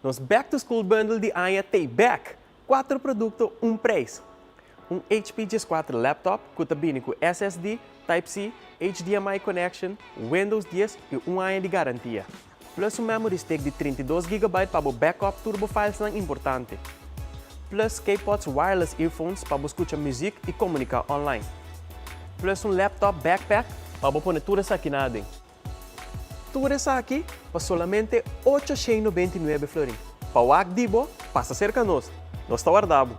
Nos Back to School Bundle di aña t'ey back! Cuatro producto, un prijs. Un HP 14 laptop cu ta bini cu SSD, Type-C, HDMI connection, Windows 10 y un aña di garantia. Plus un memory stick di 32 GB pa bo backup tur bo filesnan importante. Plus K-Pods wireless earphones pa bo scucha music y comunica online. Plus un laptop backpack pa bo pone tur esaki na aden. Tur esaki pa solamente 899 florin. Pa wak di bo, pasa cerca nos. Nos ta warda bo.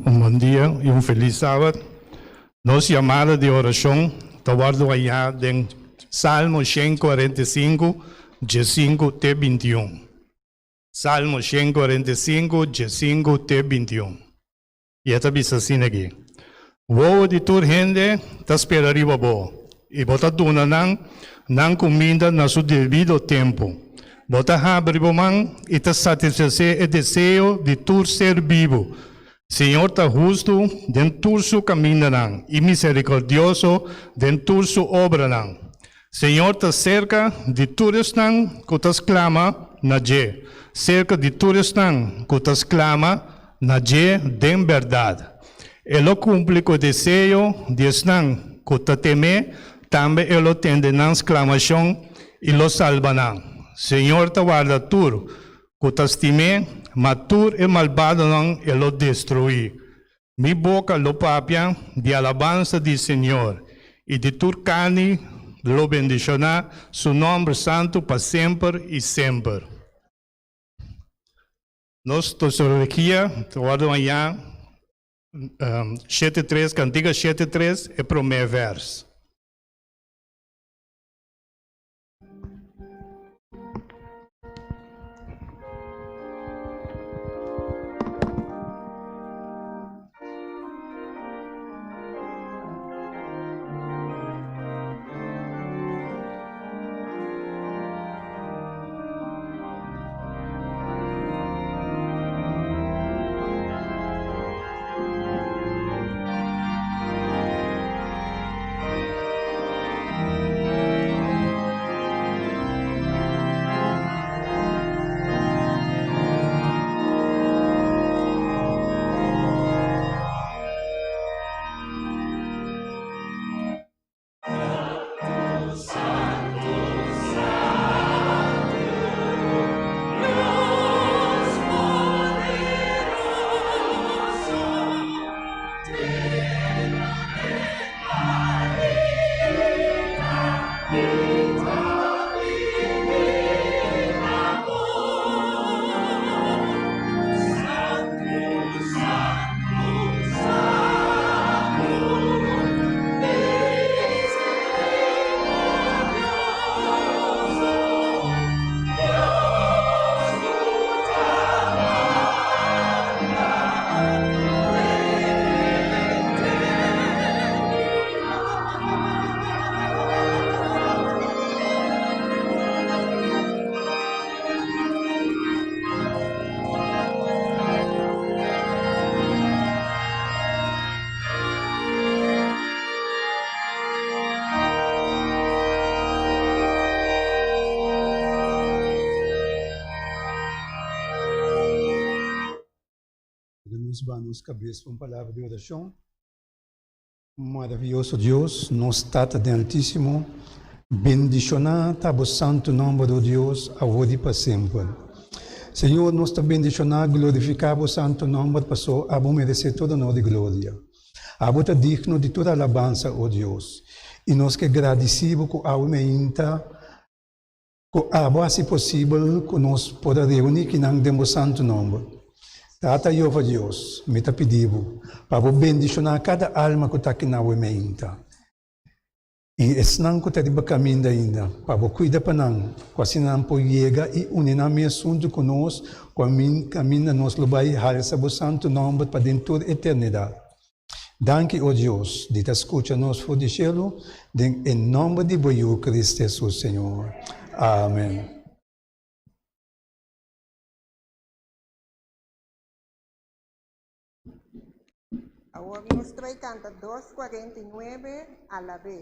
Un bon dia y un feliz Sabat. Nos yamada di oracion ta wordo haya den Salmo 145, 15 te 21. Salmo 145, 15 te 21. I e ta bisa asina aki, Wowo di tur hende ta spera riba bo, i bo ta duna nan nan kuminda na su debido tempu. Bo ta habri bo man i ta satisfasé e deseo di tur ser bibu. Señor ta hustu den tur su kamindanan i miserikordioso den tur su obranan. Señor ta serka di tur esnan ku ta sklama na dje, serka di tur esnan ku ta sklama na dje den bèrdat. E lo kumpli ku e deseo di esnan ku ta tem'é, tambe e lo tende nan sklamashon i lo salba nan. Señor ta warda tur ku ta stim'é, ma tur e malbadonan e lo destruí. Mi boka lo papia di alabansa di Señor, i di tur karni lo bendishoná su nòmber santu pa semper i semper. Nos doxologia ta wòrdu hañá 73, Kantiga 73, e promé vèrs. Laga nos baha nos kabes pa un palabra di orashon. Maravioso Dios, nos Tata den Altísimo, bendishoná ta bo santu nòmber, o Dios, awor i pa semper. Señor, nos ta bendishoná, glorifiká bo santu nòmber, paso abo meresé tur honor i gloria. Abo ta digno di tur alabansa, o Dios, i nos ke gradisí bo ku awe meinta Ku abo hasi posibel ku nos por a reuní kinan den bo santu nòmber. Tata Yehova Dios, mi ta pidi bo pa bo bendishoná kada alma ku ta akinan awe meinta. I esnan ku ta riba kaminda ainda, pa bo kuida pa nan, ku asina nan por yega i uni nan mes huntu ku nos ku kaminda nos lo bai halsa bo santu nòmber pa den tur eternidat. Danki, o Dios, di ta skucha nos for di shelu, den e nòmber di bo Yu, Cristo Jesus, Señor. Amen. Awor nos ta bai kanta 249 Alab'é.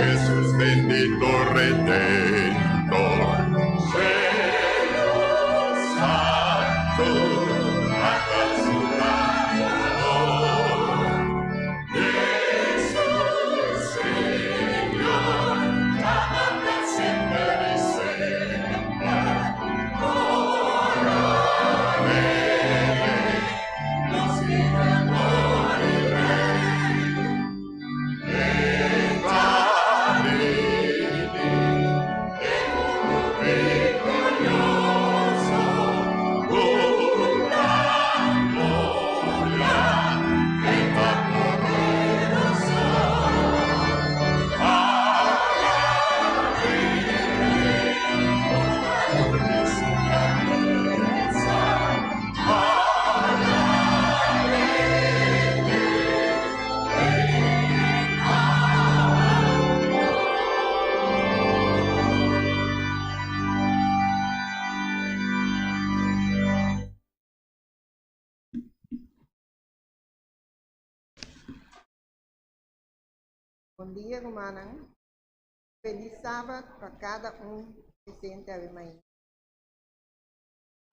Jesús bendito Redentor. Cielo santo, hasta su amor. Jesús Señor, amante siempre y siempre. Nos vive por el Rey. Bon dia, rumannan. Felis sabat pa kada un presente awe mainta.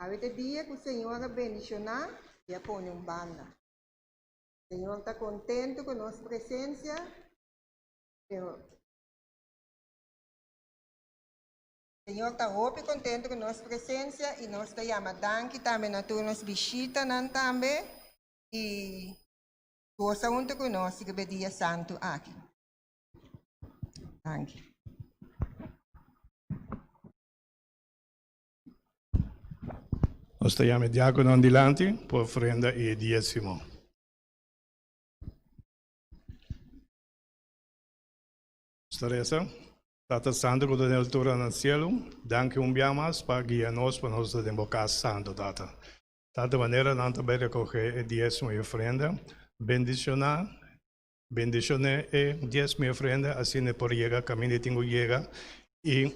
Awe ta e dia ku Señor a bendishoná i a pone un banda. Señor ta kontentu ku nos presensia, pero Señor ta hopi kontentu ku nos presensia i nos ta yama danki tambe na tur nos bishitanan tambe i gosa huntu ku nos riba e dia santu aki. Danki. Nos ta yama e diákononan dilanti pa ofrenda i e diésimo. Nos ta resa, Tata Santu ku ta den altura na sielu, danki un bia mas pa guia nos pa nos ta den bo kas santu, Tata. Tata, manera nan ta bai rekohé e diésimo i ofrenda, bendishoná Bendishoné e diesmo i ofrenda, asina e por yega kaminda e tin ku yega i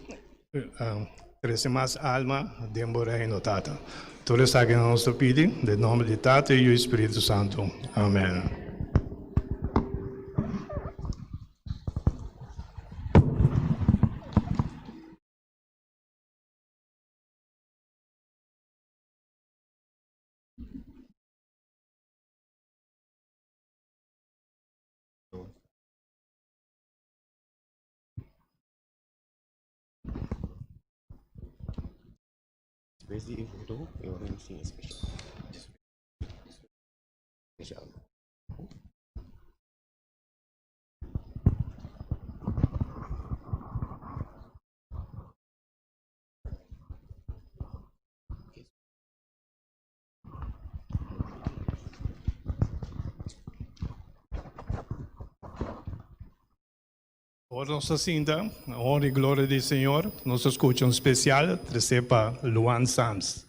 trese mas alma den bo reino, Tata. Tur esaki nos ta pidi den nomber di Tata, Yu i Spiritu Santu. Amen. Despues di e voto e ora nos tin especial. Especial. Ora nos ta sinta, na honra y gloria di Señor, nos ta scucha un special trece pa Luan Sams.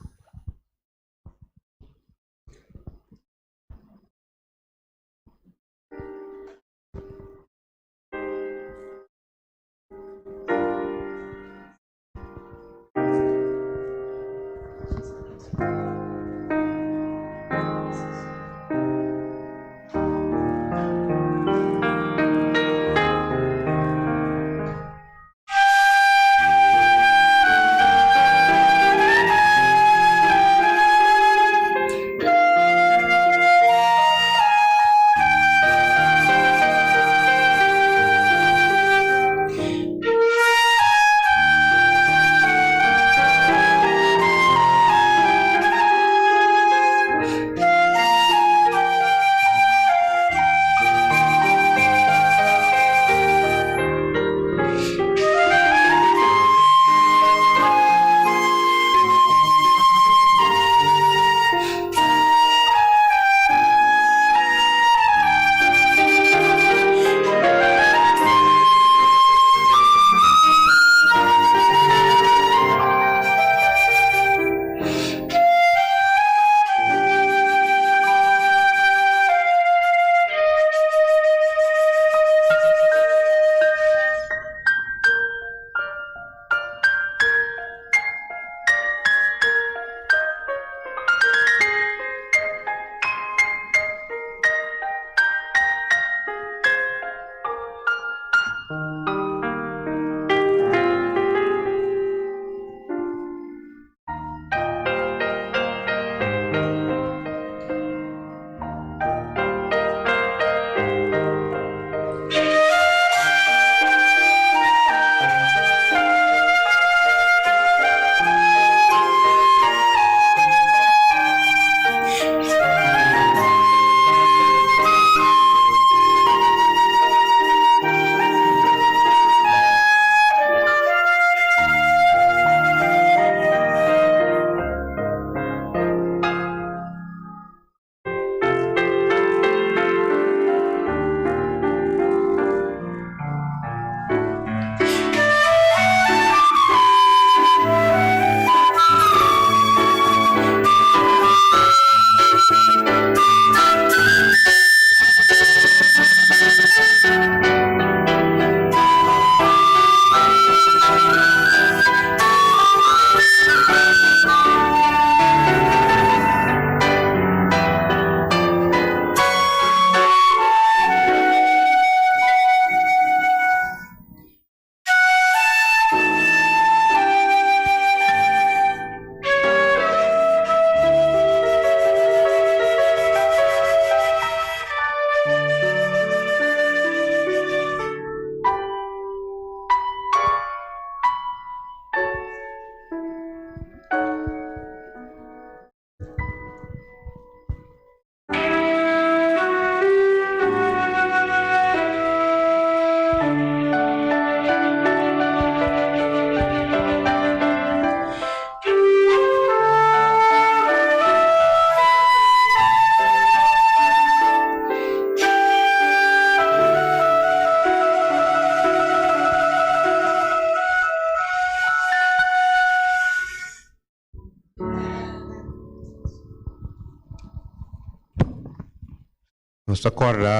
Nos ta kòrda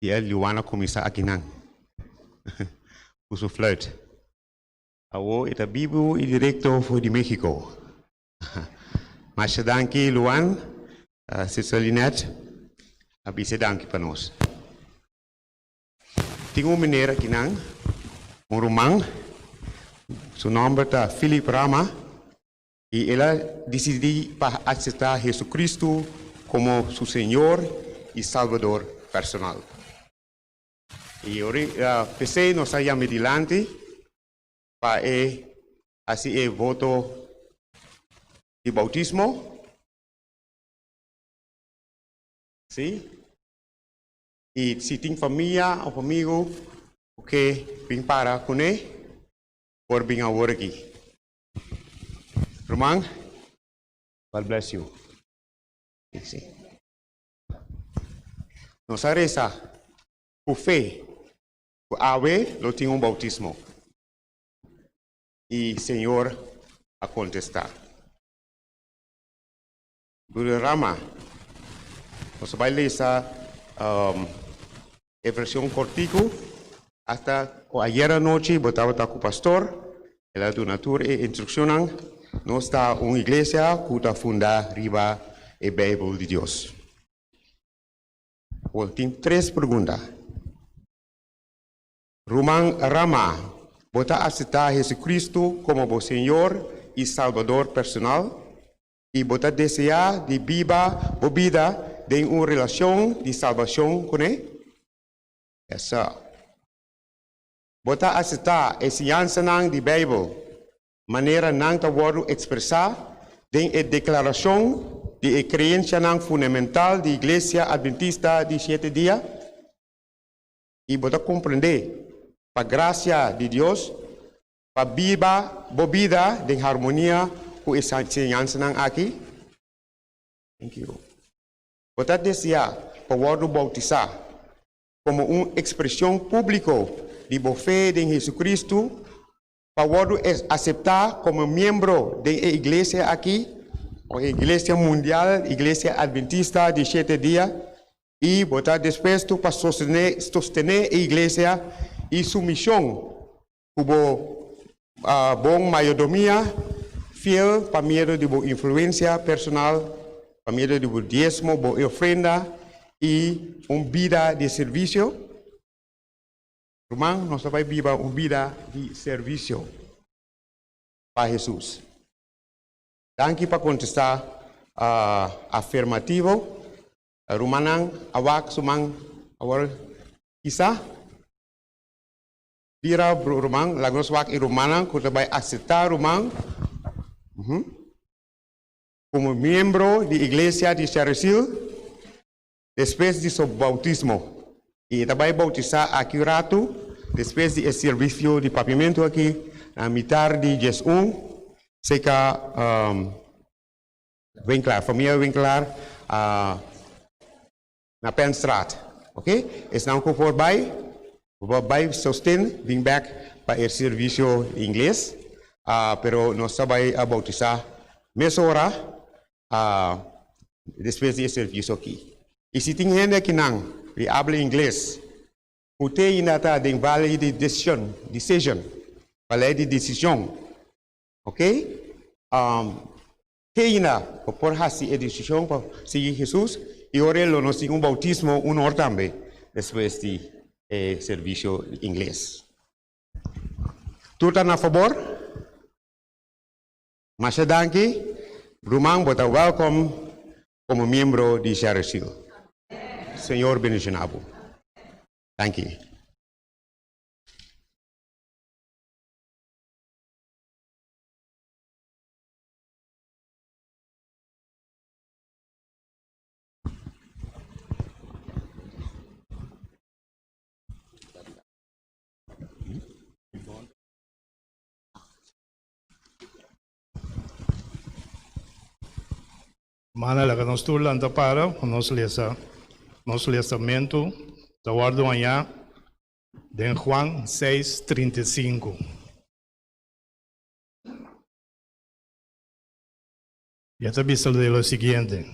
di e Luan a kuminsá akinan ku su fluit. Awor e ta bibu i direkto for di Mexico. Masha danki Luan, Sister Lynette a bisa danki pa nos. Tin un meneer akinan, un ruman, su nòmber ta Philip Rama. I el a disidí pa aseptá Jesucristo komo su Señor i Salbador personal. I ora p'esei nos a yam'é dilanti pa e hasi e voto di boutismo. Sí. I si tin famia òf amigu ku ke bin para kuné, por bin awor aki. Ruman, God bless you. Sí. Nos a resa ku fe ku awe lo tin un bautismo. I Señor a kontestá. Broeder Rama, nos a bai lesa um, e version kortiku. Hasta ku ayer anochi bo tabata ku pastor, el a duna tur e instrukshonnan. Nos ta un iglesia ku ta fundá riba e Beibel di Dios. Bo tin tres pregunta. Ruman Rama, bo ta aseptá Jesucristo komo bo Señor i Salbador personal? I bo ta deseá di biba bo bida den un relashon di salbashon kuné? Yes, sir. Bo ta aseptá e siñansanan di Beibel manera nan ta wòrdu ekspresá den e Deklarashon di e Kreensianan Fundamental di Iglesia Adventista di Shete Dia? I bo ta komprendé, pa grasia di Dios, Pa biba bo bida den harmonia ku e siñansanan aki? Thank you. Bo ta deseá pa wòrdu boutisá komo un ekspreshon públiko di bo fe den Jesucristo, pa wòrdu aseptá komo miembro den e iglesia aki, o e iglesia mundial, Iglesia Adventista di Shete Dia, i bo ta dispuesto pa sostené e iglesia i su mishon Ku bo bon mayordomia fiel pa medio di bo influensia personal, pa medio di bo diesmo, bo ofrenda i un bida di servisio. Ruman, nos ta bai biba un bida di servisio pa Hesus. Danki pa kontestá afirmativo. Rumannan a wak su man awor kisa. Bira ruman, laga nos wak e rumannan ku ta bai aseptá ruman komo miembro di Iglesia di Sharesiel despues di su boutismo. I e ta bai boutisá aki un ratu despues di e servisio di papiamentu aki na mitar di 11 serka Winkelaar, famia Winkelaar. Na Penstraat. Ok, esnan ku por bai, bo por bai sosten bin bek pa e servisio di ingles, pero nos ta bai a boutisá mesora despues di e servisio aki. I si tin hende akinan di abla ingles ku te ainda ta den valley di decision, decision, vallei di desishon, ok, Keina bo por hasi e desishon pa sigui Hesus i ora e lo nos tin un boutismo un or tambe despues di e servisio di ingles. Tur ta na fabor? Masha danki ruman bo ta welkom komo miembro di Sharesiel. Señor bendishona bo. Danki. Mana laga nos tur lanta para pa nos lesa nos lesamentu ta wòrdu hañá den Juan seis, 35. I e ta bisa lo siguiente,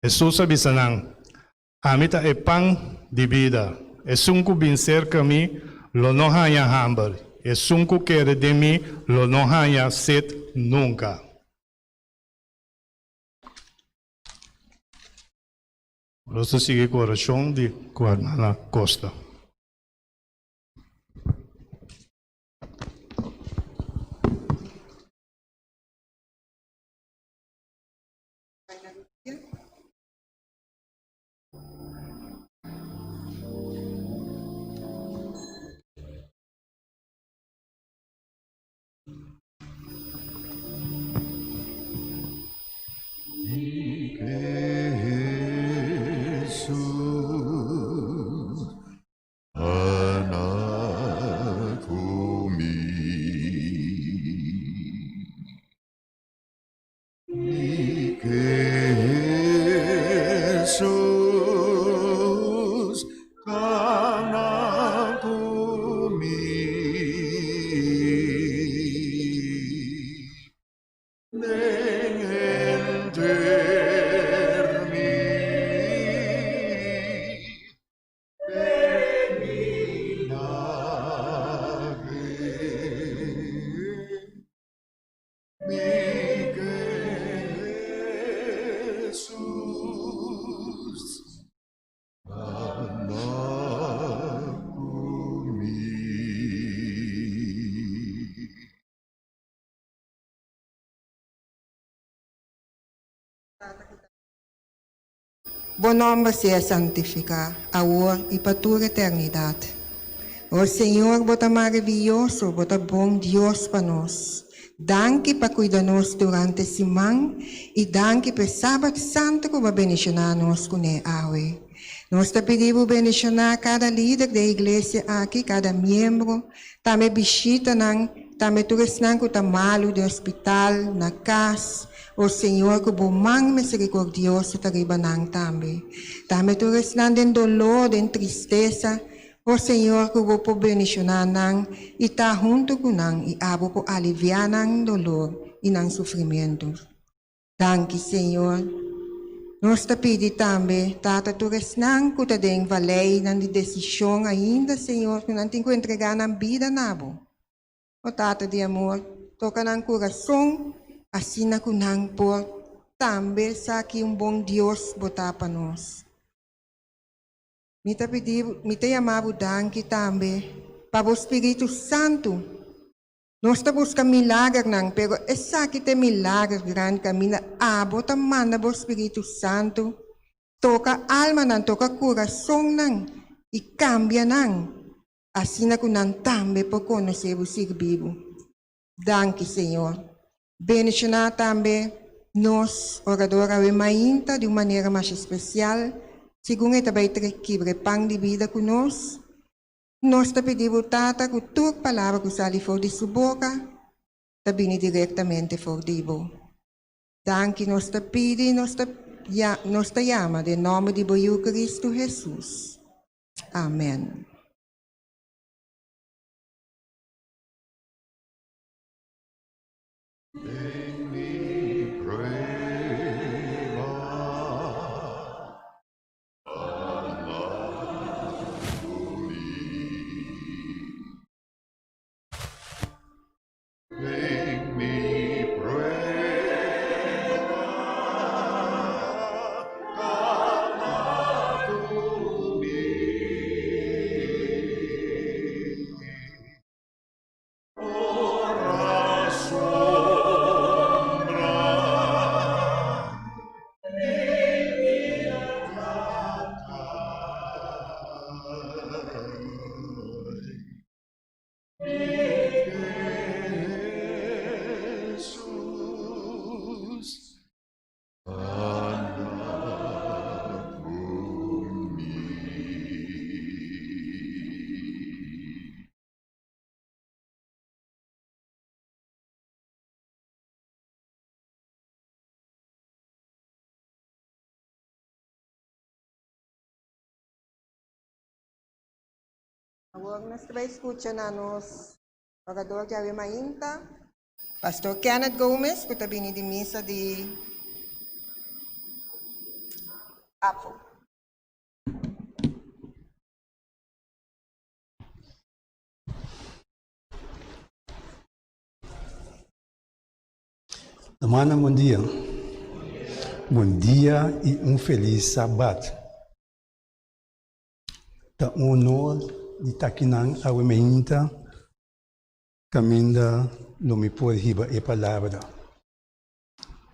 Hesus a bisa nan, Ami ta e pan di bida. Esun ku bin serka mi lo no haña hamber, esun ku kere den mi lo no haña set nunka. Nos ta sigui ku orashon di ku hermana Costa. Bo nòmber sea santifiká, awor i pa tur eternidat. O Señor, bo ta maravioso, bo ta bon Dios pa nos. Danki pa kuida nos durante siman i danki pa e Sabat santu ku bo a bendishoná nos kuné awe. Nos ta pidi bo bendishoná kada lider den e iglesia aki, kada miembro, tambe bishitanan, tambe tur esnan ku ta malu den hospital, na kas. O Señor, ku bo man miserikordioso ta riba nan tambe. Tambe tur esnan den doló, den tristesa, o Señor, ku bo por bendishoná nan i ta huntu ku nan i abo por aliviá nan dolor i nan sufrimentu. Danki, Señor. Nos ta pidi tambe, Tata, tur esnan ku ta den valeinan di desishon ainda, Señor, ku nan tin ku entregá nan bida na bo. O Tata di amor, toka nan kurason asina ku nan por tambe sa ki un bon Dios bo ta pa nos. Mi ta pidi bo, mi ta yama bo danki tambe pa bo Spiritu Santu. Nos ta buska milagernan, pero esaki ta e milager grandi kaminda abo ta manda bo Spiritu Santu toka almanan, toka kurasonnan i kambia nan, asina ku nan tambe por konosé bo, sirbi bo. Danki, Señor. Bendishoná tambe nos orador awe mainta di un manera masha spesial, segun e ta bai kibra e pan di bida ku nos. Nos ta pidi bo, Tata, ku tur palabra ku sali for di su boka ta bini direktamente for di bo. Danki nos ta pidi, nos ta nos ta yama den nòmber di bo Yu Kristu Hesus. Amen. Awor nos ta bai skucha na nos orador djawe mainta, Pastor Kenneth Gomez, ku ta bini di misa di Afo. Rumannan bon dia. Bon dia i un felis sabat. Ta un honor di ta akinan awe meinta kaminda lo mi por hiba e palabra.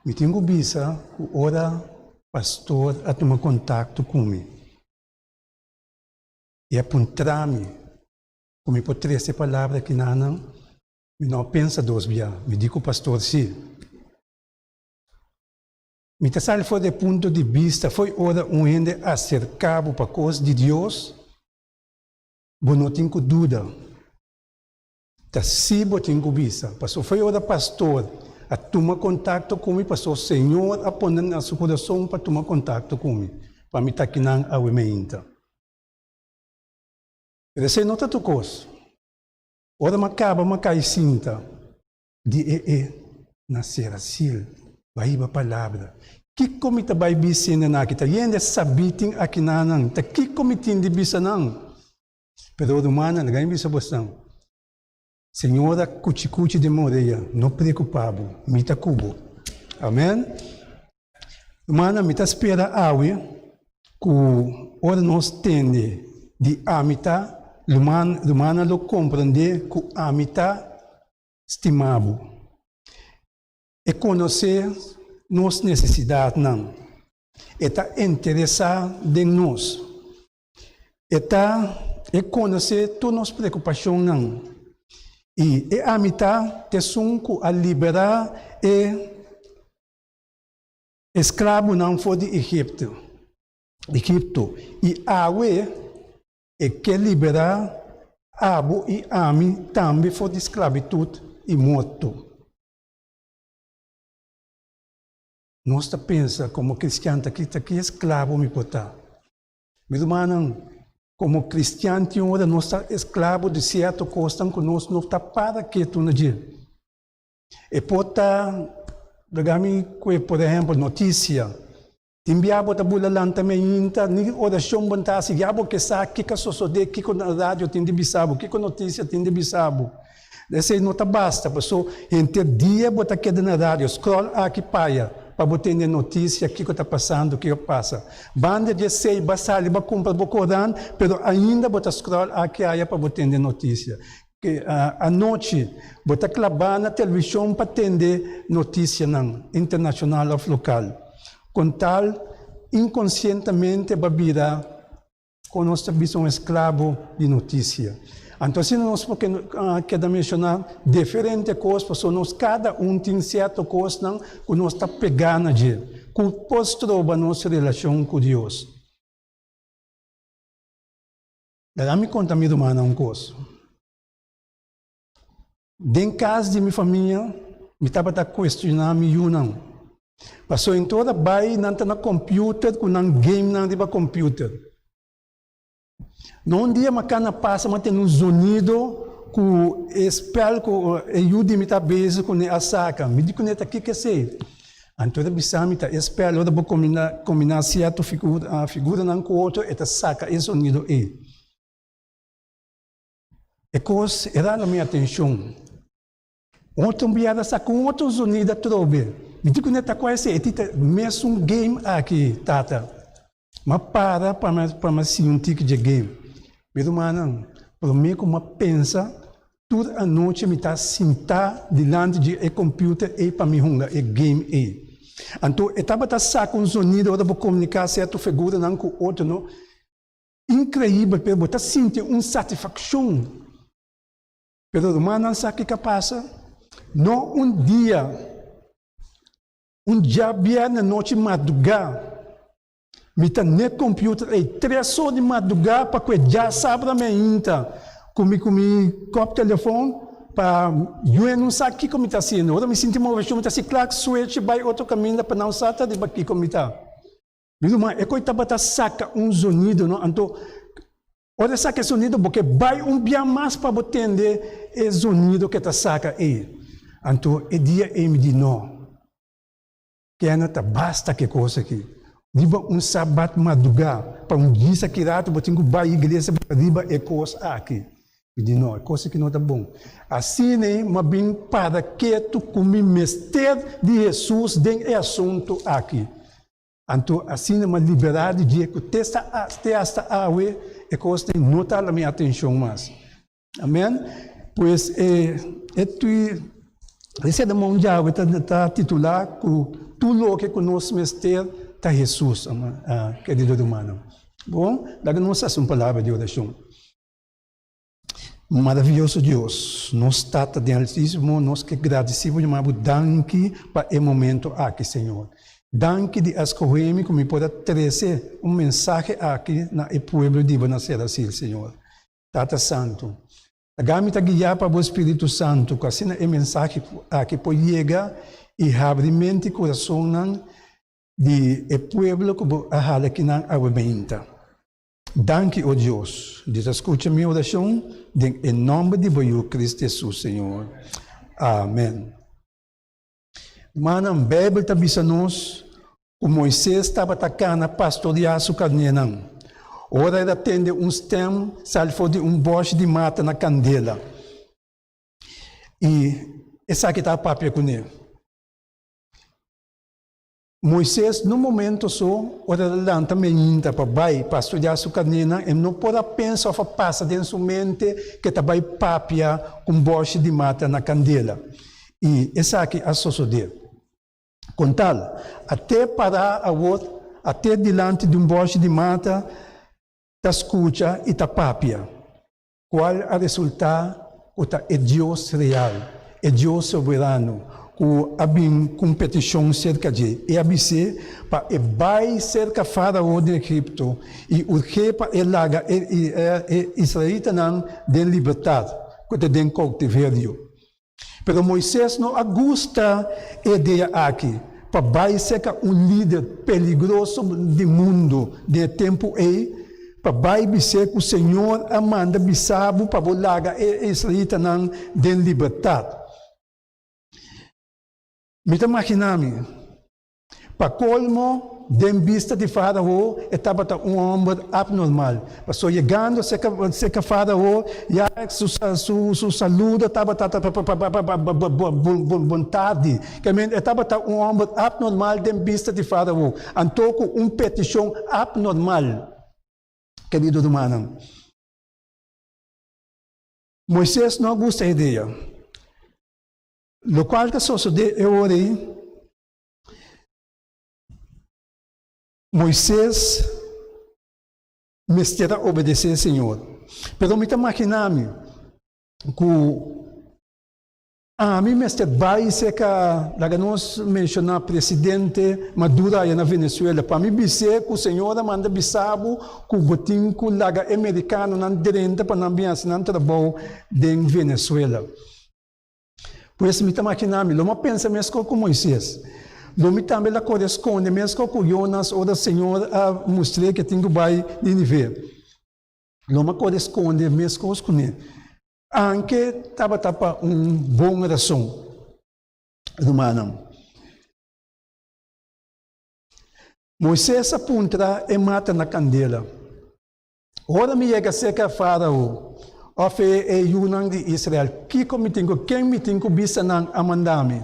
Mi tin ku bisa ku ora pastor a tuma kontakto ku mi i a puntra mi ku mi por trese e palabra akinanan, mi no a pensa dos bia, mi di ku pastor si. Mi ta sali for di e punto di bista fo'i ora un hende aserká bo pa kos di Dios, bo no tin ku duda. Ta si bo tin ku bisa. Pasobra fo'i ora pastor a tuma kontakto ku mi, pasobra Señor a pone na su kurason pa tuma kontakto ku mi, pa mi ta kinan awe meinta. Pero esei no ta tur kos. Ora mi a kaba mi a kai sinta di e e na sera sil bai hiba palabra. Kiko mi ta bai bisa hende nan aki? Ta yende sabí tin akinanan. Ta kiko mi tin di bisa nan? Pero rumannan, laga mi bisa bosnan, Señor a kuchi kuchi den mi orea, no preokupá bo, mi ta ku bo. Amen. Rumannan, mi ta spera awe ku ora nos tende di ami ta, rumannan lo komprendé ku ami ta stima bo. E konosé nos nesesidatnan. E ta interesá den nos. E ta e konosé tur nos preokupashonnan. I e ami ta t'esun ku a liberá e esklabunan for di Egipto, Egipto, i awe e ke liberá abo i ami tambe for di sklabitut i morto. Nos ta pensa komo kristian ta ki ta ki esklabo mi por ta? Mi rumannan, komo kristian tin ora nos ta esklabo di sierto kosnan ku nos no ta para ketu na dje. E por ta, laga mi kue por ehèmpel notisia. Tin bia bo ta bula lanta meinta, ni orashon bo no ta hasi, ya bo ke sa kiko a sosodé, kiko na radio tin di bisa bo, kiko notisia tin di bisa bo. Esei no ta basta, paso henter dia bo ta keda na radio, scroll aki paya pa bo tende noticia kiko ta pasando, kiko pasa. Banda di esei ba sali ba cumpra bo corant, pero ainda bo ta scroll aki aya pa bo tende noticia. Anochi bo ta claba na television pa tende noticianan internacional of local. Con tal inconcientemente ba bira. Kon nos ta bisa un esklabo di notisia? Anto asina nos por keda menshoná diferente kos, pasobra nos kada un tin sierto kosnan ku nos ta pegá na dje, ku por stroba nos relashon ku Dios. Laga mi konta mi rumannan un kos. Den kas di mi famia mi tabata kuestioná mi yunan. Pasobra en tur ora bai nan ta na computer ku nan gamenan riba computer. No un dia mi a kana pasa mi a tende un zonido ku e spèl ku e yu di mi ta bezig kuné a saka. Mi di kuné ta kiko esei? Anto e ta bisa mi ta e spèl ora bo kombiná sierto figuranan ku otro e ta saka e zonido ei. E kos e rala mi atenshon. Otro biaha ta saka un otro zonido atrobe. Mi di kuné ta kua esei? E ti ta mesun game aki, tata. M'a para pa mi pa mi siña un tiki dje game. Mi rumannan, promé ku m'a pensa, tur anochi mi ta sintá dilanti di e computer ei pa mi hunga e game ei. Anto e tabata saka un zonido ora bo komuniká sierto figuranan ku otro, no? Increibel, pero bo ta sinti un satisfaccion. Pero rumannan sa kiko a pasa? No un dia, un djabièrnè nochi madrugá, mi ta n'e computer ei tres or di madrugá pa ku e djasabra mi ainta ku mi ku mi kòp telefon pa yue no sa kiko mi ta hasiendo. Ora mi sinti moveshon mi ta hasi klak switch bai otro kaminda pa nan sa ta riba kiko mi ta. Mi ruman, e koe tabata saka un zonido, no? Anto, ora e saka e zonido, bo ke bai un bia mas pa bo tende e zonido ke ta saka ei. Anto, e dia ei mi di, No, kena ta basta ke kos aki. Riba un sabat madrugá, pa un djis aki ratu bo tin ku bai iglesia riba e kos aki. Mi di no, e kos aki no ta bon. Asina ei m'a bin para ketu ku mi mester di Hesus den e asuntu aki. Anto asina m'a liberá di dje ku te te asta awe e kosnan ei no ta hala mi atenshon mas. Amen. Pues e e tui e sermon djawe ta ta titulá ku tur loke ku nos mester ta Hesus, kerido rumannan. Bon, laga nos hasi un palabra di orashon. Maraviyoso Dios, nos Tata den Altísimo, nos ke gradisí bo yama bo danki pa e momento aki, Señor. Danki di a skohe mi ku mi por a trese un mensahe aki na e pueblo di bo na Serasil, Señor. Tata Santu, laga mi ta guiá pa bo Spiritu Santu ku asina e mensahe aki por yega i habri mente i kurasonnan di e pueblo ku bo a hala kinan awe meinta. Danki, o Dios, di ta skucha mi orashon den e nòmber di bo Yu Kristu Hesus, Señor. Amen. Rumannan, Beibel ta bisa nos ku Moises tabata kana pastoriá su karnénan ora el a tende un stèm sali for di un bòshi di mata na kandela, i esaki ta papia kuné. Moises nun momento so, ora el a lanta meinta pa bai pastoreá su karnénan, e no por a pensa òf a pasa den su mente ku e ta bai papia ku un bòshi di mata na kandela. I esaki a sosodé. Kon tal, at'é pará awor, at'é dilanti di un bòshi di mata, ta skucha i ta papia. Cual a resulta cu ta e Dios real, e Dios soberano, cu a bin cu un peticion cerca dje. E a bis'é pa e bai cerca Farao den Egipto i urg'é pa e laga e israelitanan den libertad, cu ta den cautiverio. Pero Moises no a gusta e idea aki, pa bai serka un lider peligroso di mundu den e tempu ei, pa bai bis'é ku Señor a manda bisa bo pa bo laga e israelitanan den libertat. Mi ta maginá mi. Pa kolmo, den bista di Fárao, e tabata un hòmber apnormal. Pasobra yegando serka Fárao, ya su saludo tabata bon tardi. Ke men, e tabata un hòmber apnormal den bista di Fárao, anto ku un petishon apnormal. Kerido rumannan, Moises no a gusta e idea. Lokual ta sosodé e ora ei, Moises mester a obedesé Señor. Pero mi ta maginá mi ku ami mester bai serka, laga nos menshoná presidente Maduro aya na Venezuela, pa mi bis'é ku Señor a manda bisa bo ku bo tin ku laga e merikanonan drenta pa nan bin hasi nan trabou den Venezuela. Pues mi ta makiná mi, lo mi a pensa meskos ku Moises. Lo mi tambe la kore skonde meskos ku Jonas ora Señor a mustr'é ke tin ku bai Ninive. Lo mi a kore skonde meskos kuné, anke tabata pa un bon rason, rumannan. Moises a puntra e mata na kandela. Ora mi yega serka Fárao òf e yunan di Israel, kiko mi tin ku, ken mi tin ku bisa nan a manda mi?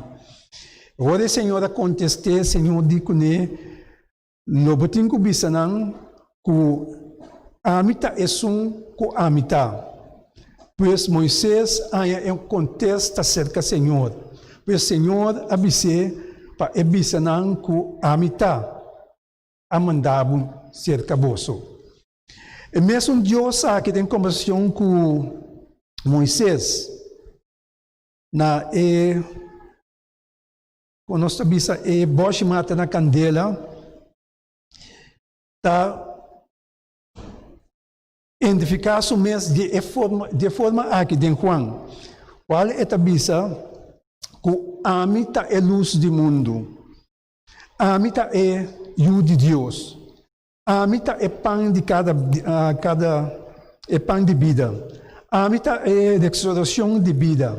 Ora e Señor a kontest'é, Señor di kuné, Lo bo tin ku bisa nan ku ami ta esun ku ami ta. Pues Moisés haña e kontesta serka Señor. Pues Señor a bis'é pa e bisa nan ku ami ta. a manda bo serka boso. E mesun Dios aki den kombersashon ku Moises na e ku nos ta bisa e bòshi mata na kandela ta identifiká su mes di e forma di e forma aki den Juan kual e ta bisa ku ami ta e lus di mundu. Ami ta e Yu di Dios. Ami ta e pan di kada kada e pan di bida. Ami ta e resurreccion di bida.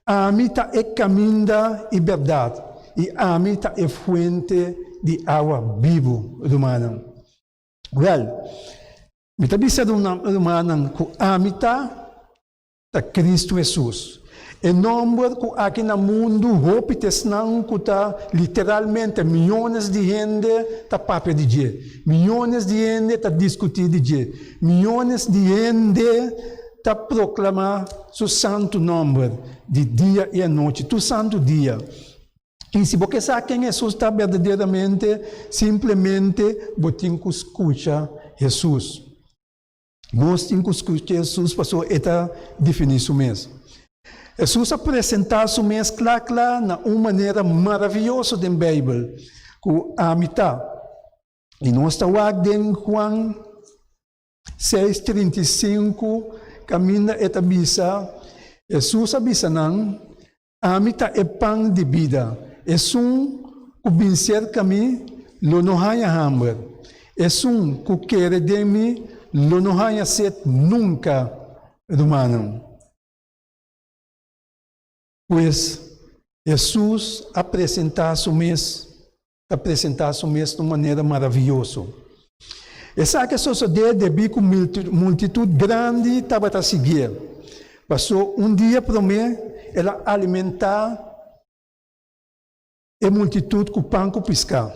Ami ta e caminda i berdad, i ami ta e fuente di awa bibu, rumannan. Wel, mi ta bisa rumannan cu ami ta. Ta Kristu Hesus. E nòmber ku aki na mundu hopi ta esnan ku ta literalmente miónes di hende ta papia di dje, miónes di hende ta diskutí di dje, miónes di hende ta proklamá su santu nòmber di dia i anochi, tur santu dia. I si bo ke sa ken Hesus ta berdaderamente, simplemente bo tin ku skucha Hesus. Nos tin ku skucha Hesus pasobra e ta definí su mes. Hesus a presentá su mes kla kla na un manera maravioso den Beibel, ku ami ta. I nos ta wak den Juan seis, 35, kaminda e ta bisa, Hesus a bisa nan, Ami ta e pan di bida. Esun ku bin serka mi lo no haña hamber. Esun ku kere den mi lo no haña set nunka, rumannan. Pues, Hesus a presentá su mes, ta presentá su mes na un manera maravioso. Esaki a sosodé debí ku multitut grandi tabata siguié. Pasó un dia promé el a alimentá e multitut ku pan ku piská.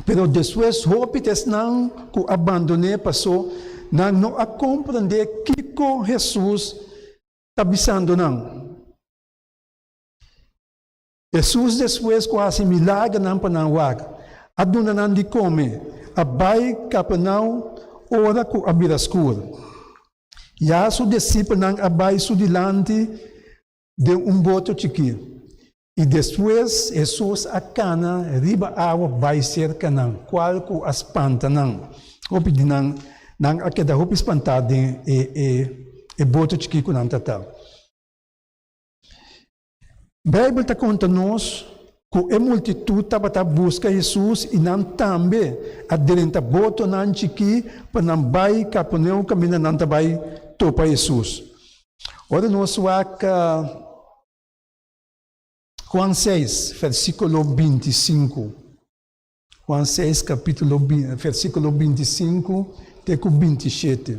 Pero despues hopi ta esnan ku a bandon'é pasó nan no a komprendé kiko Hesus ta bisando nan. Hesus despues ku a hasi milagernan pa nan wak, a duna nan di kome, a bai Kapernaum ora ku a bira skur. Ya su disipelnan a bai su dilanti den un boto chikí, i despues Hesus a kana riba awa bai serka nan, kual ku a spanta nan. Hopi di nan, nan a keda hopi spantá den e boto chikí ku nan ta ta. Beibel ta konta nos ku e multitut tabata buska Hesus i nan tambe a drenta botonan chikí pa nan bai Kapernaum kaminda nan ta bai topa Hesus. Ora nos wak Juan seis, versíkulo 25. Juan seis, kapítulo versíkulo 25 te ku 27.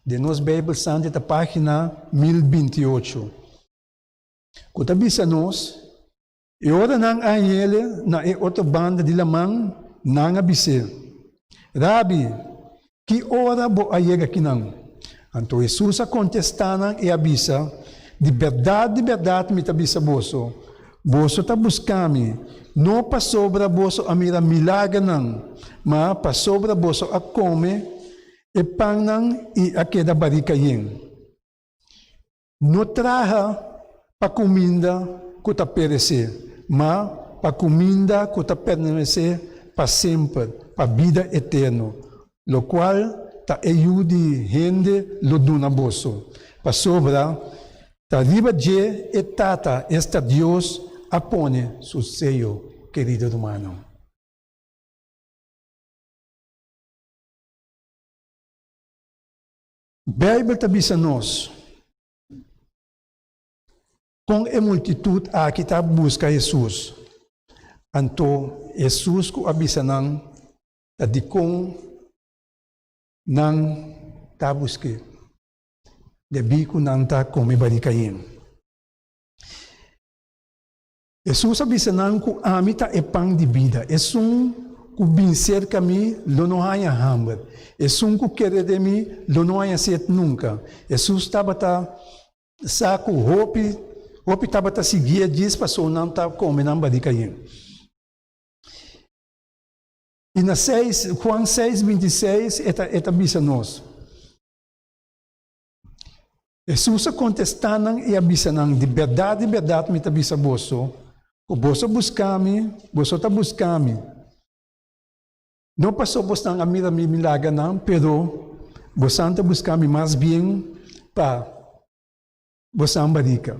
Den nos Beibel Santu ta página 1028. Ku ta bisa nos, E ora nan a hañ'El na e otro banda di laman, nan a bis'É, Rabi, ki ora bo a yega akinan? Anto Hesus a kontestá nan i a bisa, Di bèrdat, di bèrdat mi ta bisa boso, boso ta buska mi, no pasobra boso a mira milagernan, ma pasobra boso a kome e pannan i a keda barika yen. No traha pa kuminda ku ta peresé, ma pa kuminda ku ta permanesé pa semper, pa bida eterno, lokual ta e Yu di hende lo duna boso, pasobra ta riba dje e Tata, esta Dios, a pone su seyo. Kerido rumannan. Beibel ta bisa nos kon e multitut aki ta buska Hesus. Anto Hesus ku a bisa nan ta dikon nan ta busk'é, debí ku nan ta kome barikayin. Hesus a bisa nan ku ami ta e pan di bida. Esun ku bin serka mi lo no haña hamber. Esun ku kere den mi lo no haña set nunka. Hesus tabata sa ku hopi hopi tabata siguié djis pasobra nan ta kome nan barika yen. I na seis, Juan seis 26 e ta e ta bisa nos. Hesus a kontestá nan i a bisa nan, Di bèrdat, di bèrdat mi ta bisa boso, ku boso buska mi, boso ta buska mi, no pasobra bosnan a mira mi milagernan, pero bosan ta buska mi mas bien pa bosan barika.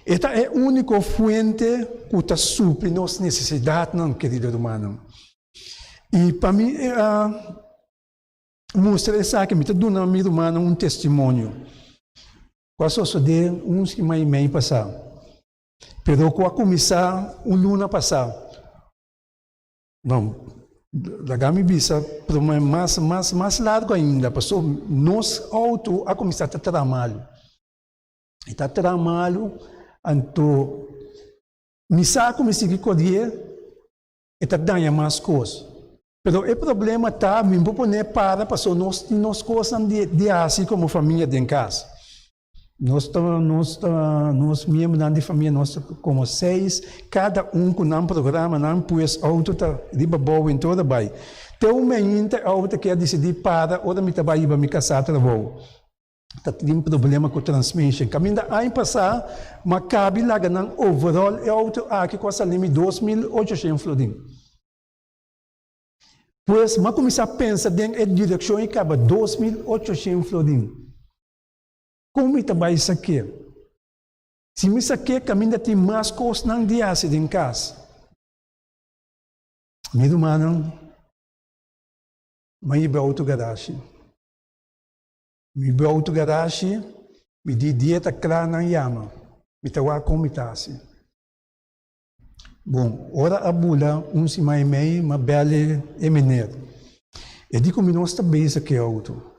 E ta e úniko fuente ku ta supli nos nesesidatnan, kerido rumannan. I pa mi a Mustra esaki, mi ta duna mi rumannan un testimonio ku a sosodé un siman i mei pasá, pero ku a kuminsá un luna pasá. No, Laga mi bisa prome mas mas mas largo ainda paso nos auto a cuminsa ta traha malo. E ta traha malo anto mi sa cu mi sigui corié e ta daña mas cos. Pero e problema ta mi por pone para paso nos tin nos cosnan di di haci como famia den cas. Nos ta nos ta nos miembronan di famia nos ta como seis, cada un cu nan programanan, pues auto ta riba bou en tur a bay. Te un mainta e auto ke a dicidi para ora mi ta bay hiba mi casa trabou. Ta tin problema cu transmission. Caminda aña pasa m'a cabi laga nan overall e auto aki cu a sali mi 2800 florin. Pues m'a cuminsa pensa den e direccion y caba 2800 florin. Kon mi ta bai sak'é? Si mi sak'é kaminda tin mas kosnan di hasi den kas. Mi rumannan, mi a hiba outo garashi. Mi hiba outo garashi, mi di dia ta kla nan yama. Mi ta wak kon mi ta hasi. Bon, ora a bula un siman i mei, mi a bèl e meneer. E di ku mi no sta bezig ku e outo.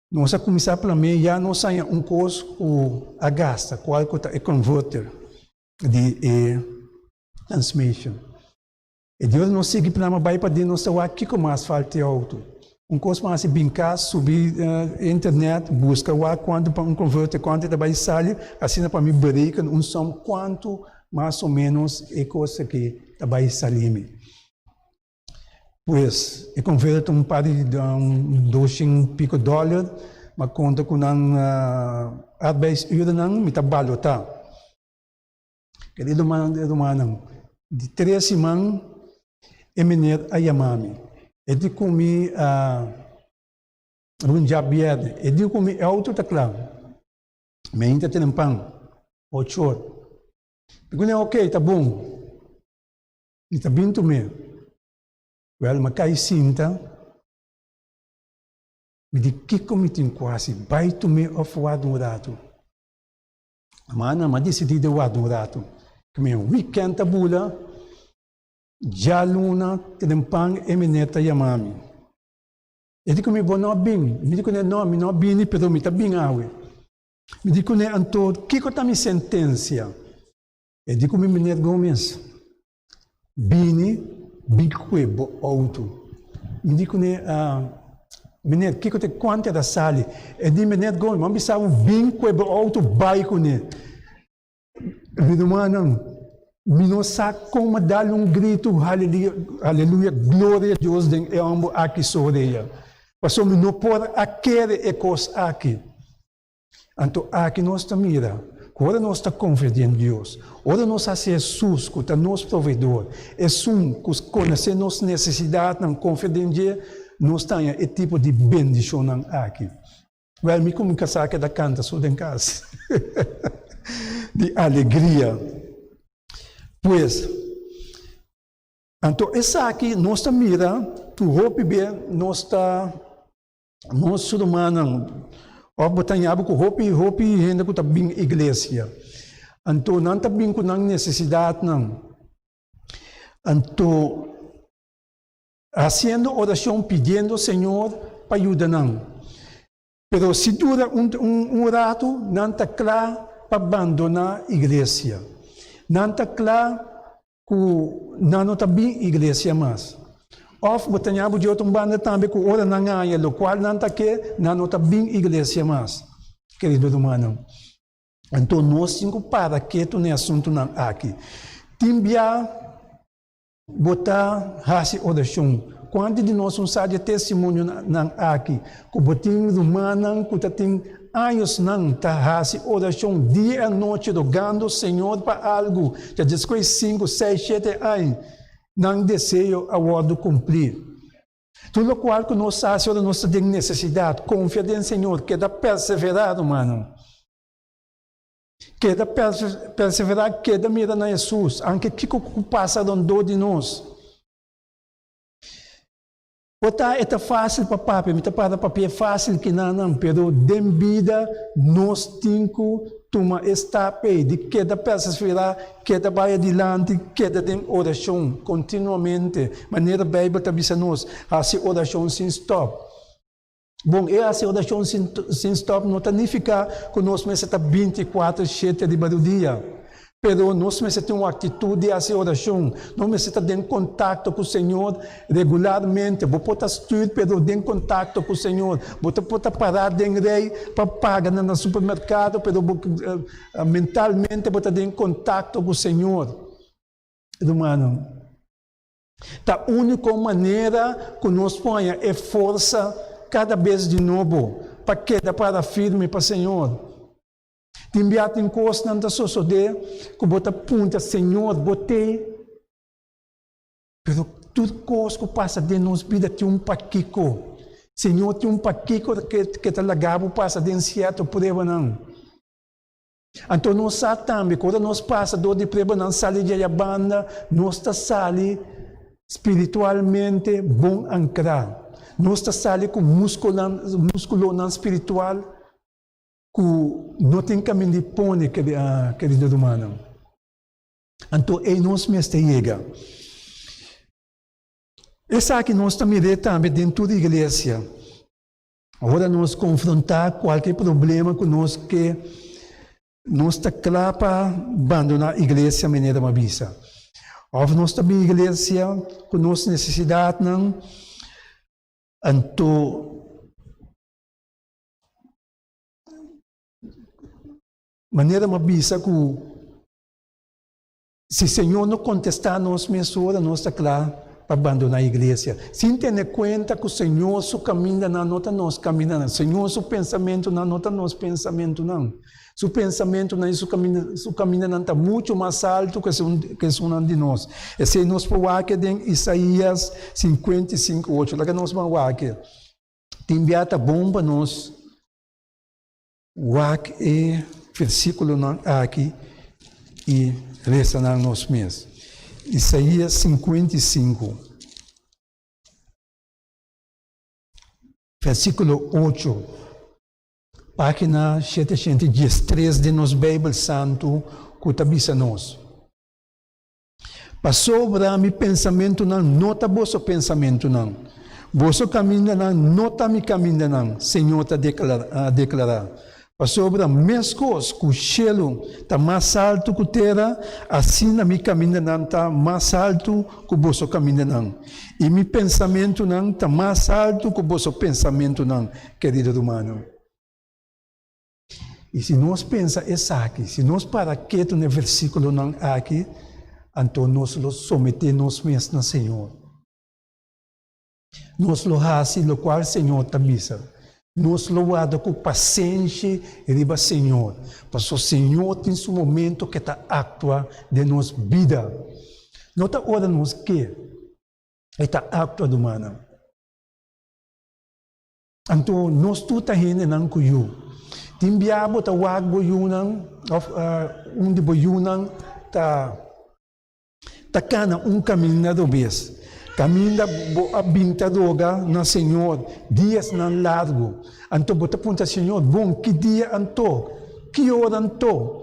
Nos a kuminsá plam'é ya nos haña un kos ku a gasta, kual ku ta e converter di e transmission. E di ora nos sigui plama bai paden nos ta wak kiko mas falta e outo. Un kos mas hasi bin kas, subi internet, buska wak kuantu pa un converter, kuantu e ta bai sali, asina pa mi bereken un som kuantu mas o menos e kos aki ta bai sali mi. Pues e converto un par di doshen pico dollar, ma conta cu nan arbeidsurennan mi ta balota. Querido rumannan, di tres siman e meneer a yama mi, e di cu mi rond djabierne, e di cu mi auto ta cla, mi ainda tene pan, ocho or. Mi cu ok, ta bon. Mi ta bin tum'é. Wèl, mi a kai sinta. Mi di, Kiko mi tin ku hasi? Bai tum'é òf warda un ratu? Mana, mi a disidí di warda un ratu. Ku mi wikènt ta bula, djaluna trempan e meneer ta yama mi. E di ku mi, Bo no a bin? Mi di kuné, No, mi no a bini, pero mi ta bin awe. Mi di kuné, Anto, kiko ta mi sentensia? E di ku mi meneer Gomez, bini bin kue bo outo. Mi di kuné, meneer kiko ta e kuantu e ta sali? E di meneer Gomez, mi a bisa bo bin kue bo outo bai kuné. Mi rumannan, mi no sa kon mi a dal un gritu haleluya, gloria a Dios den e homber aki sorea. Pasobra mi no por a kere e kos aki. Anto aki nos ta mira ku ora nos ta konfia den Dios, ora nos hasi Hesus ku ta nos Proveedor, esun ku konosé nos nesesidatnan, konfia den dje, nos ta haña e tipo di bendishonnan aki. Wèl, mi ku mi kasá keda kanta so den kas di alegria. Pues, anto esaki nos ta mira ku hopi be nos ta Nos rumannan, òf bo ta haña bo ku hopi hopi hende ku ta bin iglesia. Anto nan ta bin ku nan nesesidatnan. Anto hasiendo orashon pidiendo Señor pa yuda nan. Pero si dura un un ratu nan ta kla pa bandoná iglesia. Nan ta kla Ku nan no ta bin iglesia mas. Òf bo ta ña bo di otro un banda tambe ku ora nan haña lokual nan ta ke, nan no ta bin iglesia mas, kerido rumannan. Anto nos tin ku para ketu na e asuntunan aki. Tin bia bo ta hasi orashon. Kuantu di nos un sa di e testimonionan aki ku bo tin rumannan ku ta tin añosnan ta hasi orashon dia i anochi rogando Señor pa algu, ta despues sinku, seis, shete aña nan deseo a wòrdu kumplí. Tur lokual ku nos hasi ora nos ta den nesesidat, konfia den Señor, keda perseverá, rumannan. Keda perseverá, keda mira na Hesus, anke kiko ku pasa rondó di nos. Por ta e ta fásil pa papia, mi ta para papia fásil ki nan nan, pero den bida nos tin ku tuma e stap ei di keda persesverá, keda bai adilanti, keda den orashon kontinuamente, manera Beibel ta bisa nos, hasi orashon sin stòp. Bon, e hasi orashon sin sin stòp no ta nifiká ku nos mester ta binti kuater shete riba rudia. Pero nos mester tin un aktitut di hasi orashon. Nos mester ta den kontakto ku Señor regularmente. Bo por ta stür pero den kontakto ku Señor. Bo ta por ta pará den rei pa paga na na supermerkado pero bo mentalmente bo ta den kontakto ku Señor. Rumannan, ta úniko manera ku nos por haña e forsa kada bes di nobo pa keda para firme pa Señor. Tin bia tin kosnan ta sosodé ku bo ta puntra, Señor, bo t'ei? Pero tur kos ku pasa den nos bida tin un pakiko. Señor tin un pakiko ke ta laga bo pasa den sierto pruebanan. Anto nos sa tambe ku ora nos pasa dor di pruebanan sali di aya banda, nos ta sali spiritualmente bon ankrá. Nos ta sali ku muskulonan spiritual Ku no tin kaminda di pone, kerido rumannan. Anto ei nos mester yega. Esaki nos ta mir'é tambe den tur iglesia. Ora nos konfrontá kualke problema ku nos ke, nos ta kla pa bandoná iglesia manera mi a bisa. Òf nos ta bin iglesia ku nos nesesidatnan, anto Manera mi a bisa ku si Señor no kontestá nos mesora nos ta kla pa bandoná iglesia. Sin tene kuenta ku Señor su kamindanan no ta nos kamindanan, Señor su pensamentunan no ta nos pensamentunan. Su pensamentunan i su kaminda su kamindanan ta muchu mas altu ku esun ku esunnan di nos. Esei nos por wak den Isaías 55:8. Laga nos ban wak. Tin bia ta bon pa nos wak e versíkulonan aki i resa nan nos mes. Isaías 55, versíkulo 8, página 713 den nos Beibel Santu ku ta bisa nos, Pasobra mi pensamentunan no ta boso pensamentunan, boso kamindanan no ta mi kamindanan, Señor ta deklará. Pasobra meskos ku shelu ta mas altu ku tera, asina mi kamindanan ta mas altu ku boso kamindanan, i mi pensamentunan ta mas altu ku boso pensamentunan, kerido rumannan. I si nos pensa esaki, si nos para ketu na e versíkulonan aki, anto nos lo someté nos mes na Señor. Nos lo hasi lokual Señor ta bisa. Nos lo warda ku pasenshi riba Señor, pasobra Señor tin su momento ke ta aktua den nos bida. No ta ora nos ke, e ta aktua, rumannan. Anto nos tur ta hendenan ku yu. Tin bia bo ta wak bo yunan òf un di bo yunan ta ta kana un kaminda robes. Kaminda bo a bin ta roga na Señor diasnan largu. Anto bo ta puntra Señor, bon ki dia anto? Ki ora anto?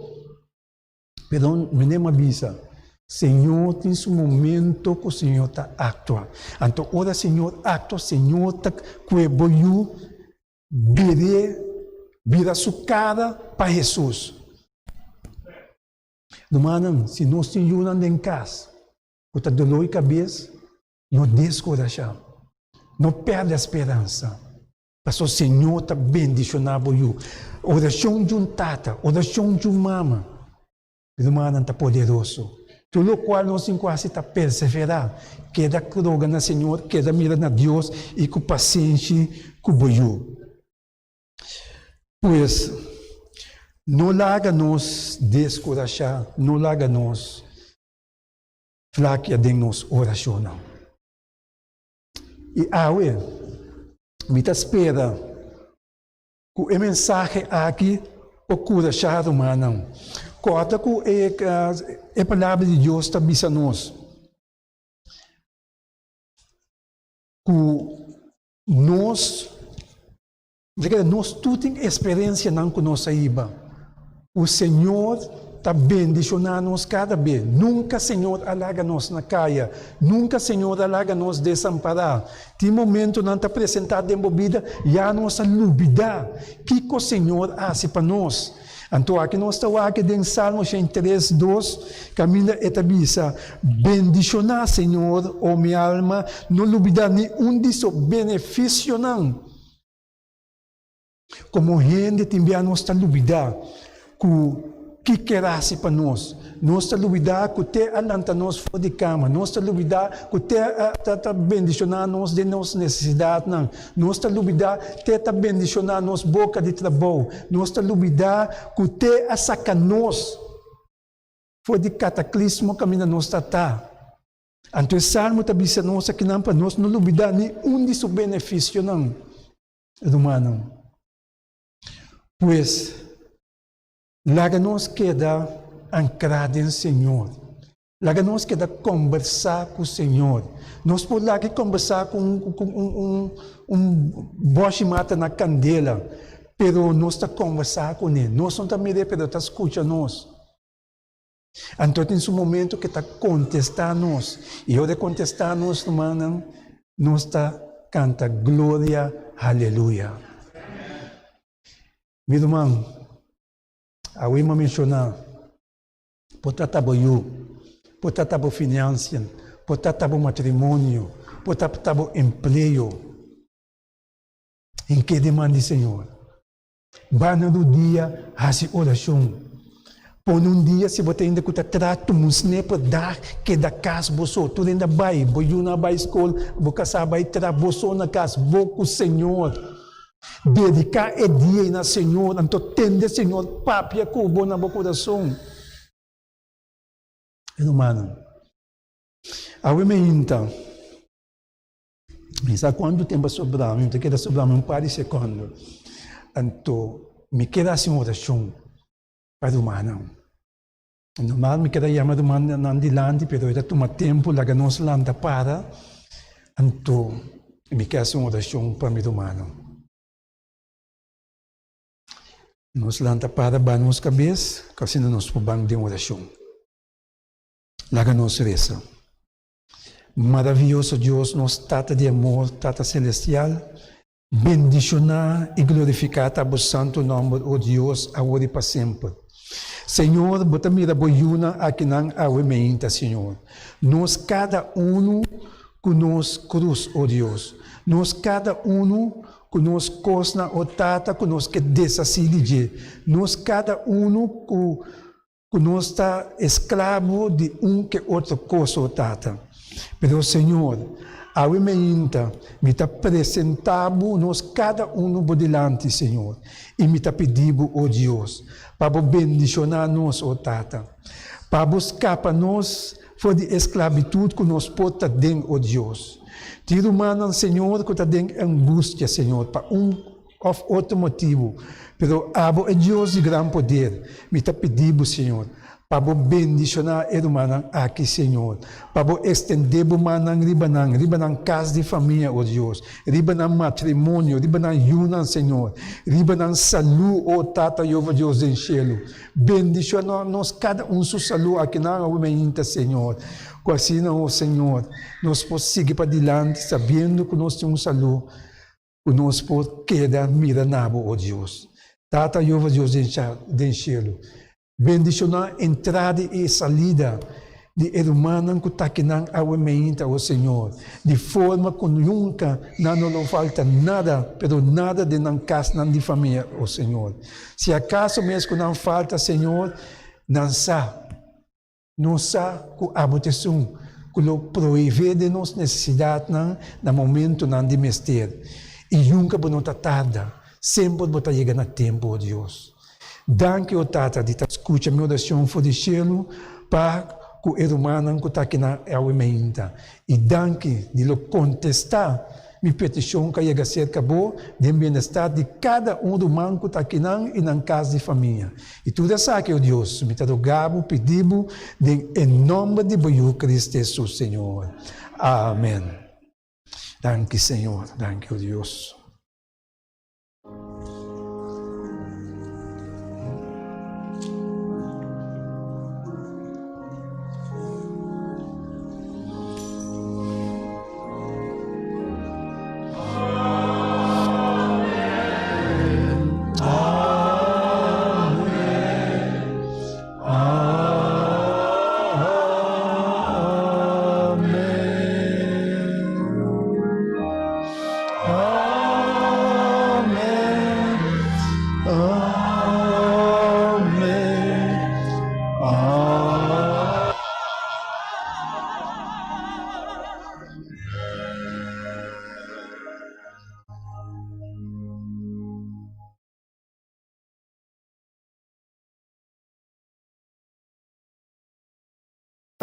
Pero mene m'a bisa, Señor tin su momento ku Señor ta aktua. Anto ora Señor aktua, Señor ta kue bo yu bir'é, bira su kara pa Hesus. Rumannan, si nos tin yunan den kas ku ta doló i kabes, no deskurashá, no pèrdè speransa. Pasobra Señor ta bendishoná bo yu. Orashon di un tata, orashon di un mama, rumannan, ta poderoso. Tur lokual nos tin ku hasi ta perseverá, keda roga na Señor, keda mira na Dios i ku pasenshi ku bo yu. Pues, no laga nos deskurashá, no laga nos flakia den nos orashonnan. I awe mi ta spera ku e mensahe aki por kurashá rumannan. Kòrda ku e e Palabra di Dios ta bisa nos ku. Nos, nos tur tin eksperensianan ku nos a hiba. Ku Señor ta bendishoná nos kada be. Nunka Señor a laga nos na kaya. Nunka Señor a laga nos desampará. Tin momentonan ta presentá den bo bida, ya nos a lubidá kiko Señor a hasi pa nos. Anto aki nos ta wak den Salmo 103, 2, kaminda e ta bisa, Bendishoná Señor, o mi alma, no lubidá ni un di su benefisionan. Komo hende tin bia nos ta lubidá ku ki ker hasi pa nos. Nos ta lubidá ku te a lanta nos for di kama. Nos ta lubidá ku te a ta bendishoná nos den nos nesesidatnan. Nos ta lubidá te ta bendishoná nos boka di trabou. Nos ta lubidá ku te a saka nos for di kataklismo kaminda nos ta ta. Anto e Salmo ta bisa nos akinan pa nos no lubidá ni un di su benefisionan, rumannan. Pues, laga nos keda ankrá den Señor. Laga nos keda kombersá ku Señor. Nos por laga e kombersá ku un ku un un un bòshi mata na kandela, pero nos ta kombersá kuné. Nos no ta mir'é, pero e ta skucha nos. Anto tin su momento ku e ta kontestá nos. I ora e kontestá nos, rumannan, nos ta kanta Gloria, Haleluya. Mi ruman, awe mi a menshoná. Por ta ta bo yu, por ta ta bo financian, por ta ta bo matrimonio, por ta ta bo empleo. Hink'é den man di Señor. Ba na rudia hasi orashon. Pone un dia si bo ta hende ku ta traha tuma un sneper dag keda kas bo so. Tur hende a bai, bo yunan a bai skol, bo kasá a bai traha, bo so na kas, bo ku Señor. Dediká e dia ei na Señor, anto tende Señor papia ku bo na bo kurason. Rumannan, awe meinta, mi sa kuantu tempu a sobra mi, mi ta keda sobra mi un par di sekondo, anto mi keda hasi un orashon pa rumannan. Normal mi keda yama rumannan dilanti, pero e ta tuma tempu laga nos lanta para, anto mi ke hasi un orashon pa mi rumannan. Nos lanta para ba nos kabes, ku asina nos por ban den orashon. Laga nos resa. Maravioso Dios, nos Tata di amor, Tata Selestial, Bendishoná i glorifiká ta bo santu nòmber, o Dios, awor i pa semper. Señor, bo ta mira bo yunan akinan awe meinta, Señor. Nos kada unu ku nos krus, o Dios. Nos kada unu ku nos kosnan, o Tata, ku nos ke deshasí di dje. Nos kada unu ku Ku nos ta esklabo di un ke otro kos, o Tata. Pero, Señor, awe meinta mi ta presentá Bo nos kada unu Bo dilanti, Señor, i mi ta pidi Bo, o Dios, pa Bo bendishoná nos, o Tata, pa Bo skapa nos for di e sklabitut ku nos por ta den, o Dios. Tin rumannan, Señor, ku ta den angustia, Señor, pa un Of otro motibu. Pero abo e Dios di gran poder, mi ta pidi bo, Señor, pa bo bendishoná e rumannan aki, Señor, pa bo extendé bo mannan riba nan, riba nan kas di famia, o Dios, riba nan matrimonio, riba nan yunan, Señor, riba nan salú, o Tata Jehova Dios den shelu. Bendishoná nos kada un su salú akinan awe mainta, Señor, ku asina, o Señor, nos por sigui padilanti sabiendo ku nos tin un salú. Ku nos por keda mira na bo, o Dios. Tata Jehova Dios den shelu, bendishoná entrada i salida di e rumannan ku ta akinan awe meinta, o Señor, di forma ku nunka nan no lo falta nada, pero nada den nan kasnan di famia, o Señor. Si akaso mes ku nan falta, Señor, nan sa. Nos sa ku abo ta esun ku lo proveé den nos nesesidatnan na momentunan di mester, i nunka bo no ta tarda, semper bo ta yega na tempu, o Dios. Danki, o Tata, di ta skucha mi orashon for di shelu pa ku e rumannan ku ta akinan awe mainta, i danki di lo kontestá Mi petishon ka yega serka bo den bienestar di kada un ruman ku ta akinan i nan kas di famia. I tur esaki, o Dios, mi ta roga bo, pidi bo, den e nòmber di bo Yu Kristu Hesus, Señor. Amen. Danki Señor, danki o Dios.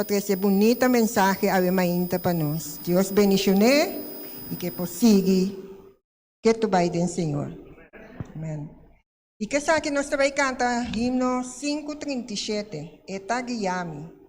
Pa trese bunita mensahe awe mainta pa nos. Dios bendishoné i ke por sigui ketu bai den Señor. Amen. I kesaki nos ta bai kanta himno 537, E ta guia mi.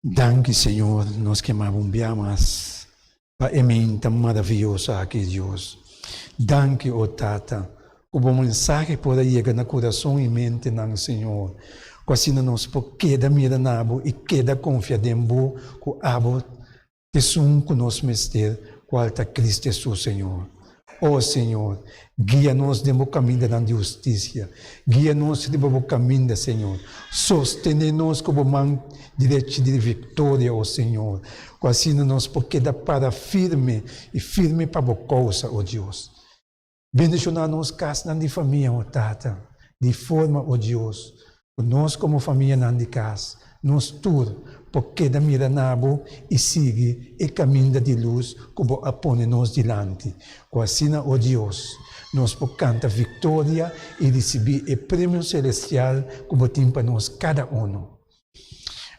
Danki Señor, nos ke maba un bia mas pa e meinta maraviyoso aki, Dios. Danki, o Tata, ku bo mensahe por a yega na kurason i mentenan, Señor, ku asina nos por keda mira na bo i keda konfia den bo ku abo Esun ku nos mester, kual ta Cristo Hesus, Señor. O Señor, guia nos den bo kamindanan di hustisia. Guia nos riba bo kaminda, Señor. Sostené nos ku bo man direchi di viktoria, o Señor, ku asina nos por keda para firme i firme pa bo kousa, o Dios. Bendishoná nos kasnan di famia, o Tata, di forma, o Dios, ku nos komo famianan di kas, nos tur por keda mira na Bo i sigui e kaminda di lus ku Bo a pone nos dilanti. Ku asina, o Dios, nos por kanta viktoria i risibí e premio selestial ku Bo tin pa nos kada unu.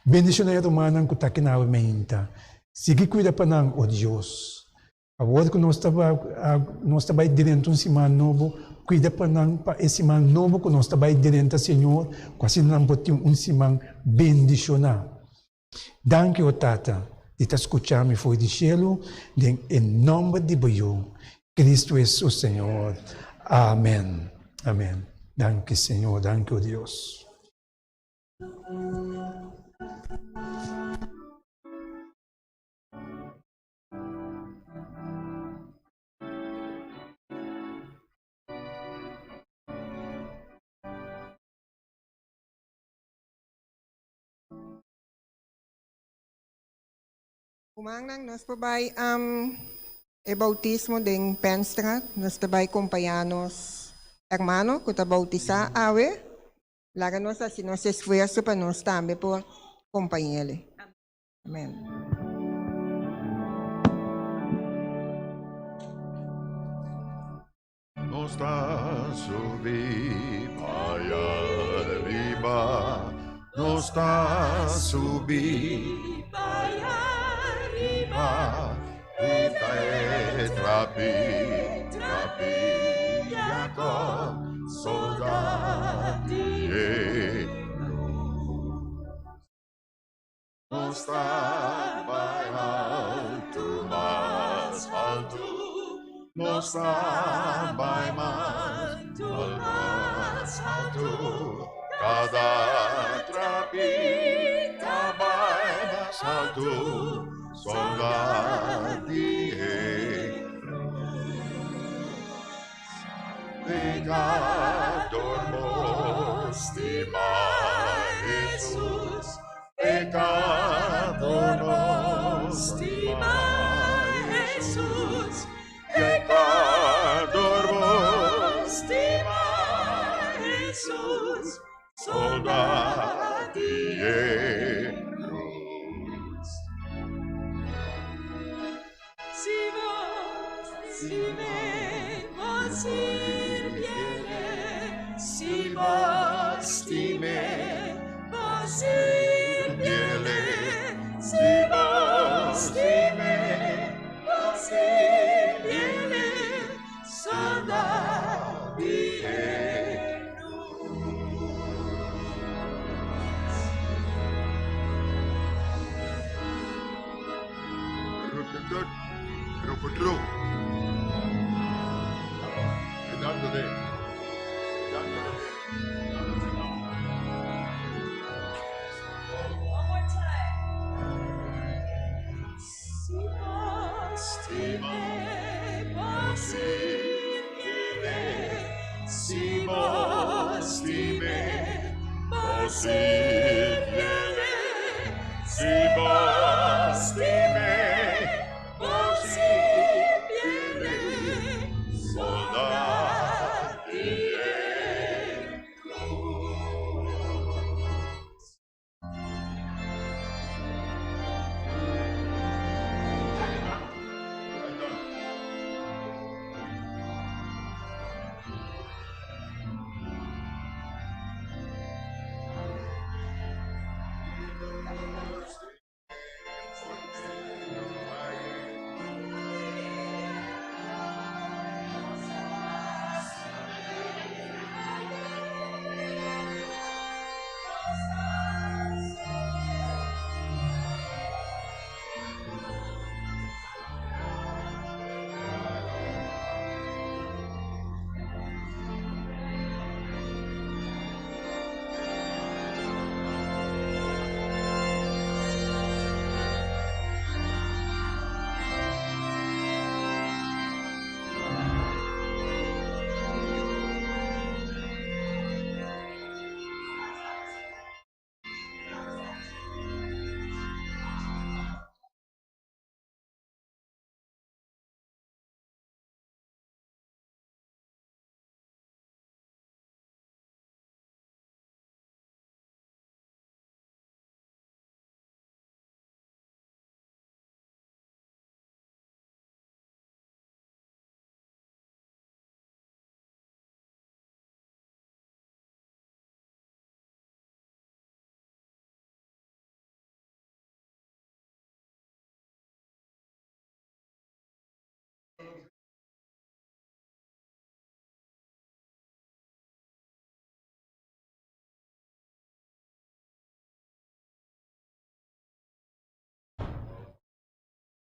Bendishoná e rumannan ku ta kinawe meinta. Sigui kuida pa nan, o Dios. Awor ku nos ta nos ta bai drenta un siman nobo, kuida pa nan pa e siman nobo ku nos ta bai drenta, Señor, ku asina nan por tin un siman bendishoná. Danki, o Tata, di ta skucha mi for di shelu, den e nòmber di bo Yu, Kristu Hesus, Señor. Amen. Amen. Danki, Señor. Danki, o Dios. Rumannan, nos por bai e bautismo den Penstraat. Nos ta bai kompañá nos hermano ku ta bautisá awe. Laga nos hasi nos esfuerso pa nos tambe por kompañ'el. Amen. Nos ta subi pa arriba, nos ta subi pa arriba, riba e trapi, trapi Jacob, soldat di e Nos ta bai altu, mas altu, nos ta bai mas mas altu, kada trapi ta bai mas altu, soldat di e Pecador bo stima Jesus, Pecador bo stima Jesus, Pecador bo stima Jesus, Soldat di e cruz. Si vos stime, vos sirviere, si vos stime, vos sirviere, si vos stime, vos sirviere, soldat di e cruz. One more time. Si vos stime, vos sirviere, si vos stime, vos sirviere.